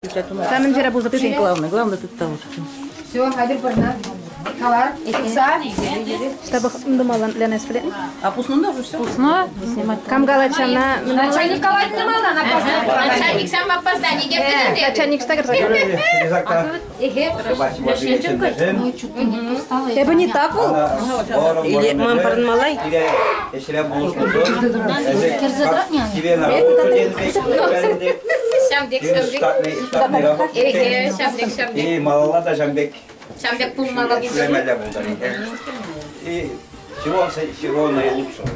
Самын жера пулса Ты главное, главное тут того. Все, хәҙер бына. Калар, Икса. Чтобы думала Лена Сплин. А пуснуна уже все? Пусно снимать. Камгалачана. Начальник калайтнымалдан опоздание. Начальник сам опоздание кеп Начальник штагер. Эхе. Эбе не так ул. Или мам парнмалай? Шамдек, шамдек. Эхе, шамдек, шамдек. И малала да Жамбек. Шамдек пулмала. И всего, всего наилучшего.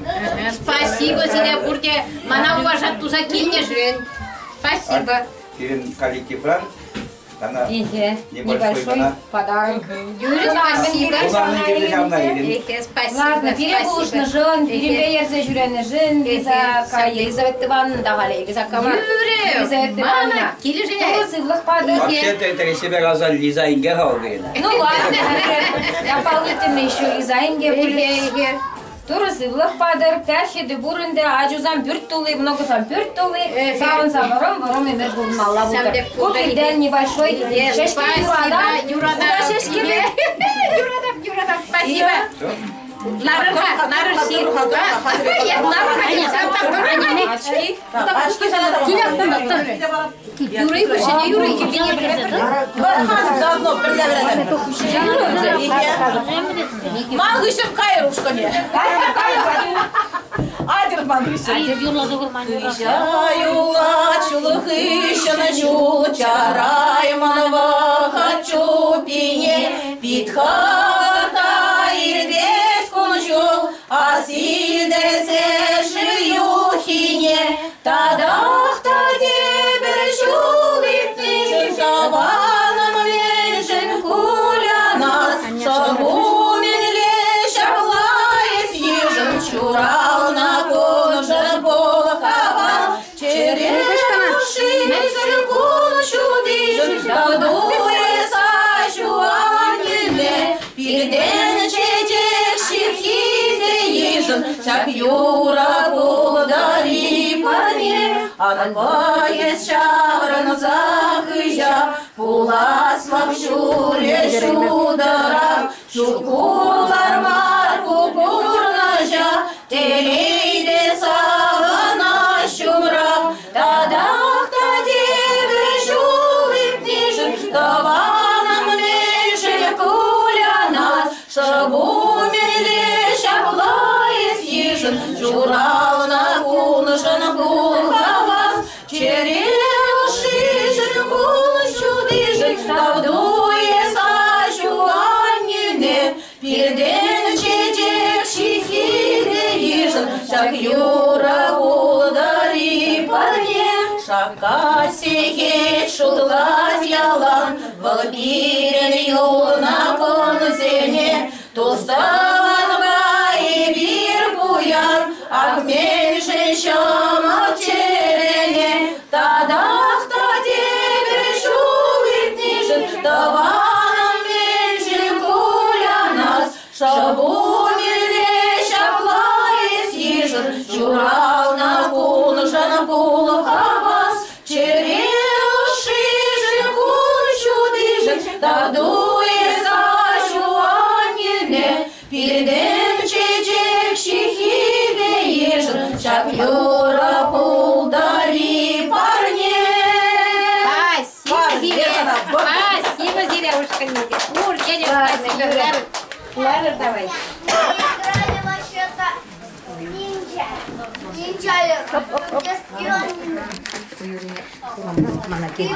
Спасибо сире пурте. Мана уважать туса килнешӗн. Спасибо. Пирӗн коллективран она Эхе. небольшой Небольшой она. подарок. Юрий, спасибо. Главное, кирде ҫавна илен. Эхе, спасибо. Ладно, пире булышны жын, пире ерзе жүрені жын, Лиза Елизавета Ивановна да гале, Елиза Кама. Юрий, Елизавета Ивановна. мана килешӗн. Туры сывлӑх пады. Вообще-то это себе газа Лиза Инге халгын. Ну ладно, дополнительно еще Лиза инге Эхе, эхе. Туры сывлӑх падыр, пәхеде бурынде, ачузам пүрт тулы, многозам пүрт тулы, савын савырым, вырым эмер булмалла булды. Сәмдек Ку булды. пирден небольшой шешке Спасибо, юрада, Юрада. Куда шешке Юрада, Юрада, спасибо. Нарыха, нарыш Я нарыха, Очки. Юрий, күшене, Юрий, Заодно Мангышым кайрушкане. Адер мангышым. Юла чулхышына чул чарай манва хочу пине питхата ирдес кунжул асилдесе шиюхине тадахта тебер шулиптин шабаным ленжин кулянас шабумен лешаблайс ежин чурална конжын полхавас черешушижын куншудижын тавдуе сашуаниле пирден чечек ширхиде ежин шак юра пулдари парне анпайес шаврын захыжа пуласлак шуле шудара шукулар марку курнажа телейде савана шумра тадахта тебір шулипнижін таваным меншін кулянас шабумеле шаблайс ежін журална кунжын кулхавас черешишін куншудижін тавдуе сашуаннене пирден чечек шихиде ежін шак юра кулдари парне шака сехет шулгаз ялан вӑл пирӗн юлна кунсене туставан бир пуян акменшӗн ҫамал черене тадах та тепӗр ҫул иртнишӗн тӑванӑм меншӗн кулянас шабумелле ҫаплайс йышӑн ҫуралнӑ куншӑн пулхавас черешишӗн кун ҫутишӗн тавдуе сашуаннене пирден чечек шихиде ешӗн ҫак юра пулдари парне. Спасибо, Зиля. Спасибо, Зиля, ушканете. Ур, спасибо. Ларер, давай. Играли вообще-то ниндзя. Ниндзя. И он